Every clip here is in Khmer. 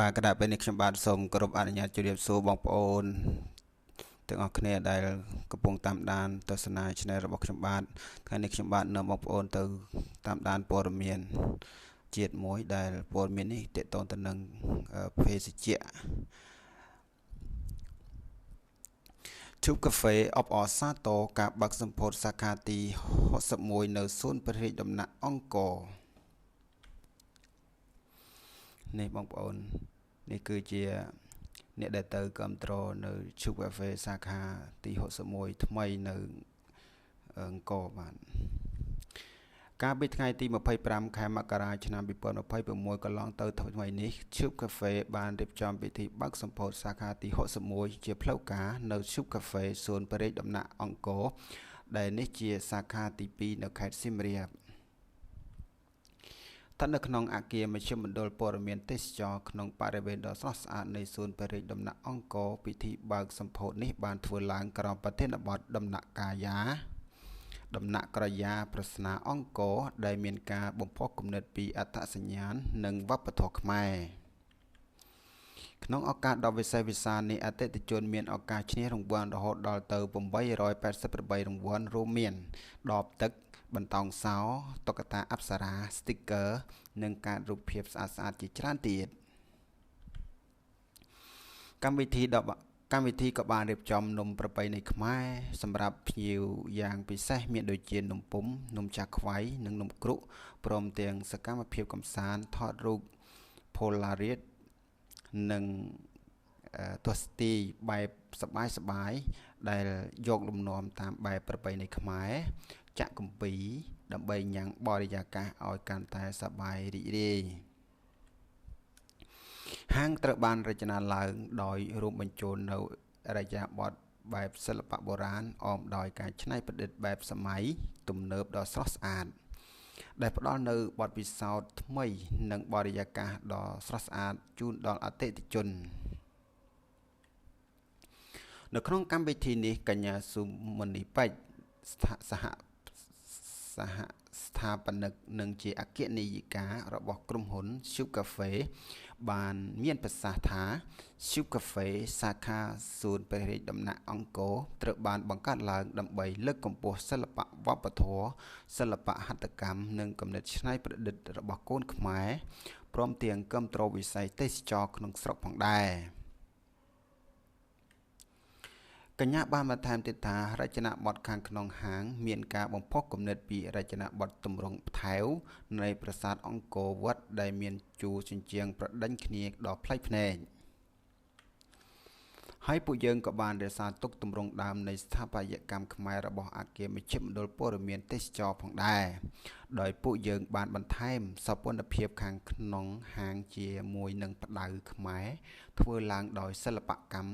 បាទកណ្ដាលពេលនេះខ្ញុំបាទសូមគោរពអនុញ្ញាតជម្រាបសួរបងប្អូនទាំងអស់គ្នាដែលកំពុងតាមដានទស្សនា Channel របស់ខ្ញុំបាទថ្ងៃនេះខ្ញុំបាទនាំបងប្អូនទៅតាមដានព័ត៌មានជាតិមួយដែលព័ត៌មាននេះទាក់ទងទៅនឹងភេសជ្ជៈជូបកាហ្វេអបអរសាទរការបើកសម្ពោធសាខាទី61នៅសួនព្រះរាជដំណាក់អង្គរនេះបងប្អូននេះគឺជាអ្នកដែលទៅគ្រប់គ្រងនៅជូបកាហ្វេសាខាទី61ថ្មីនៅអង្គរបាទកាលពីថ្ងៃទី25ខែមករាឆ្នាំ2026កន្លងទៅថ្មីនេះឈូបកាហ្វេបានរៀបចំពិធីបើកសម្ពោធសាខាទី61ជាផ្លូវការនៅឈូបកាហ្វេសួនព្រះរាជដំណាក់អង្គរដែលនេះជាសាខាទី2នៅខេត្តសៀមរាបស្ថិតនៅក្នុងអគារមជ្ឈមណ្ឌលព័ត៌មានទេសចរក្នុងបរិវេណដ៏ស្រស់ស្អាតនៃសួនព្រះរាជដំណាក់អង្គរពិធីបើកសម្ពោធនេះបានធ្វើឡើងក្រោមប្រធានបទដំណាក់កាយាដំណាក់ក្រយាប្រស្នាអង្គរដែលមានការបំផុសគំនិតពីអត្តសញ្ញាណនិងវប្បធម៌ខ្មែរក្នុងឱកាសដ៏វិសេសវិសាលនេះអតិថិជនមានឱកាសឈ្នះរង្វាន់រហូតដល់ទៅ888រង្វាន់រួមមានដបទឹកបន្តោងសោតុក្កតាអប្សរាស្ទីក័រនិងកាតរូបភាពស្អាតៗជាច្រើនទៀតកម្មវិធីក៏បានរៀបចំនំប្រពៃណីខ្មែរសម្រាប់ភ្ញៀវយ៉ាងពិសេសមានដូចជានំពុំនំចាខ្វៃនិងនំគ្រក់ព្រមទាំងសកម្មភាពកម្សាន្តថតរូប Polaroid និងទស្សន៍ទាយបែបសប្បាយៗដែលយកលំនាំតាមបែបប្រពៃណីខ្មែរចាក់គម្ពីរដើម្បីញ៉ាំងបរិយាកាសឲ្យកាន់តែសប្បាយរីករាយហាងត្រូវបានរចនាឡើងដោយរួមបញ្ចូលនូវឥរិយាបថបែបសិល្បៈបុរាណអមដោយការច្នៃប្រឌិតបែបសម័យទំនើបដ៏ស្រស់ស្អាតដែលផ្ដល់នូវបទពិសោធន៍ថ្មីនិងបរិយាកាសដ៏ស្រស់ស្អាតជូនដល់អតិថិជននៅក្នុងកម្មវិធីនេះកញ្ញាសុមនីពេជ្រសហស្ថាបនិកនិងជាអគ្គនាយិការបស់ក្រុមហ៊ុន Soup Cafe បានមានប្រសាសន៍ថា Soup Cafe សាខាសួនព្រះរាជដំណាក់អង្គរត្រូវបានបង្កើតឡើងដើម្បីលើកកម្ពស់សិល្បៈវប្បធម៌សិល្បៈហត្ថកម្មនិងគំនិតច្នៃប្រឌិតរបស់កូនខ្មែរព្រមទាំងគាំទ្រវិស័យទេសចរណ៍ក្នុងស្រុកផងដែរកញ្ញាបានបន្ថែមទៀតថារចនាបថខាងក្នុងហាងមានការបំផុសគំនិតពីរចនាបថទម្រង់ថែវនៃប្រាសាទអង្គរវត្តដែលមានជួរជញ្ជាំងប្រដេញគ្នាដ៏ប្លែកភ្នែកហើយពួកយើងក៏បានរក្សាទុកទម្រង់ដើមនៃស្ថាបត្យកម្មខ្មែររបស់អគារមជ្ឈមណ្ឌលព័ត៌មានទេសចរណ៍ផងដែរដោយពួកយើងបានបន្ថែមសោភណភាពខាងក្នុងហាងជាមួយនឹងផ្ដៅខ្មែរធ្វើឡើងដោយសិល្បកម្ម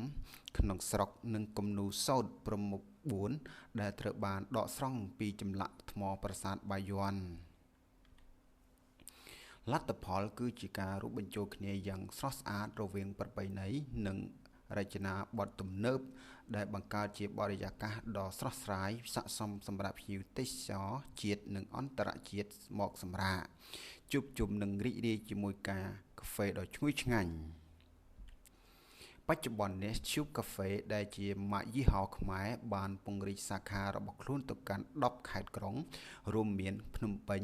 ក្នុងស្រុកនិងគំនូរសូត្រប្រមុខ4ដែលត្រូវបានដកស្រង់ពីចម្លាក់ថ្មប្រាសាទបាយ័នលទ្ធផលគឺជាការរួមបញ្ចូលគ្នាយ៉ាងស្រស់ស្អាតរវាងប្រពៃណីនិងរចនាបថទំនើបដែលបង្កើតជាបរិយាកាសដ៏ស្រស់ស្រាយស័ក្តិសមសម្រាប់ភ្ញៀវទេសចរជាតិនិងអន្តរជាតិមកសម្រាកជួបជុំនិងរីករាយជាមួយកាហ្វេដ៏ឈ្ងុយឆ្ងាញ់បច្ចុប្បន្ននេះ Soup Cafe ដែលជាម៉ាកយីហោខ្មែរបានពង្រីកសាខារបស់ខ្លួនទៅកាន់10ខេត្តក្រុងរួមមានភ្នំពេញ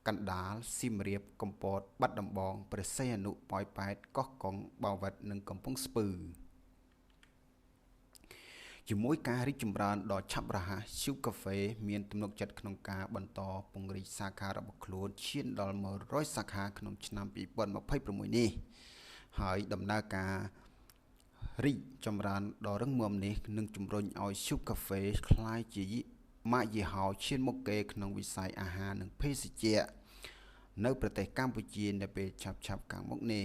កណ្ដាលសៀមរាបកំពតបាត់ដំបងព្រះសីហនុប៉ោយប៉ែតកោះកុងបាវិតនិងកំពង់ស្ពឺជាមួយការរីកចម្រើនដ៏ឆាប់រហ័ស Soup Cafe មានទំនុកចិត្តក្នុងការបន្តពង្រីកសាខារបស់ខ្លួនឈានដល់100សាខាក្នុងឆ្នាំ2026នេះហើយដំណើរការរីកចម្រើនដ៏រឹងមាំនេះនឹងជំរុញឲ្យ Soup Cafe ក្លាយជាម៉ាកយីហោឈានមុខគេក្នុងវិស័យអាហារនិងភេសជ្ជៈនៅប្រទេសកម្ពុជានៅពេលឆាប់ៗខាងមុខនេះ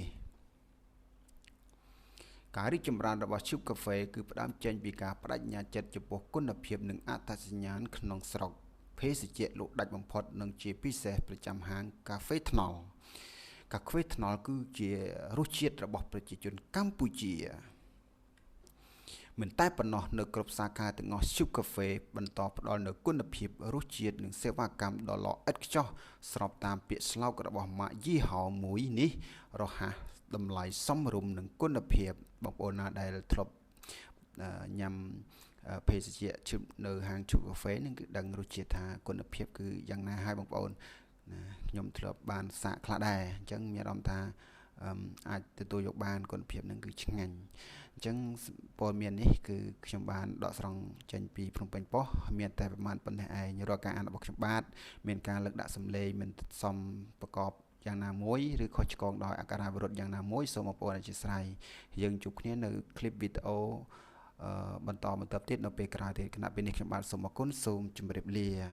ការរីកចម្រើនរបស់ Soup Cafe គឺផ្ដើមចេញពីការបដិញ្ញាចិត្តចំពោះគុណភាពនិងអត្តសញ្ញាណក្នុងស្រុកភេសជ្ជៈលក់ដាច់បំផុតនិងជាពិសេសប្រចាំហាងកាហ្វេថ្នល់កាហ្វេថ្នល់គឺជារសជាតិរបស់ប្រជាជនកម្ពុជា មិនតែប៉ុណ្ណោះនៅគ្រប់សាខាទាំងអស់ Chup Cafe បន្តផ្ដល់នូវគុណភាពរសជាតិនិងសេវាកម្មដ៏ល្អឥតខ្ចោះស្របតាមពាក្យស្លោករបស់ម៉ាកយីហោមួយនេះរហ័សតម្លៃសមរម្យនិងគុណភាពបងប្អូនណាដែលធ្លាប់ញ៉ាំភេសជ្ជៈឈឹបនៅហាង Chup Cafe នឹងគឺដឹងរសជាតិថាគុណភាពគឺយ៉ាងណាហើយបងប្អូនណាខ្ញុំធ្លាប់បានសាកខ្លះដែរអញ្ចឹងមានអារម្មណ៍ថាអាចទទួលយកបានគុណភាពនឹងគឺឆ្ងាញ់អញ្ចឹងព័ត៌មាននេះគឺខ្ញុំបានដកស្រង់ចេញពីភ្នំពេញប៉ុស្តិ៍មានតែប្រមាណប៉ុណ្ណេះឯងរាល់ការអានរបស់ខ្ញុំបាទមានការលើកដាក់សម្លេងមិនសមប្រកបយ៉ាងណាមួយឬខុសឆ្គងដោយអក្ខរាវិរុទ្ធយ៉ាងណាមួយសូមបងប្អូនអធិស្ឋានយើងជួបគ្នានៅคลิปវីដេអូបន្តបន្តទៀតនៅពេលក្រោយទៀតគណៈពេលនេះខ្ញុំបាទសូមអរគុណសូមជម្រាបលា។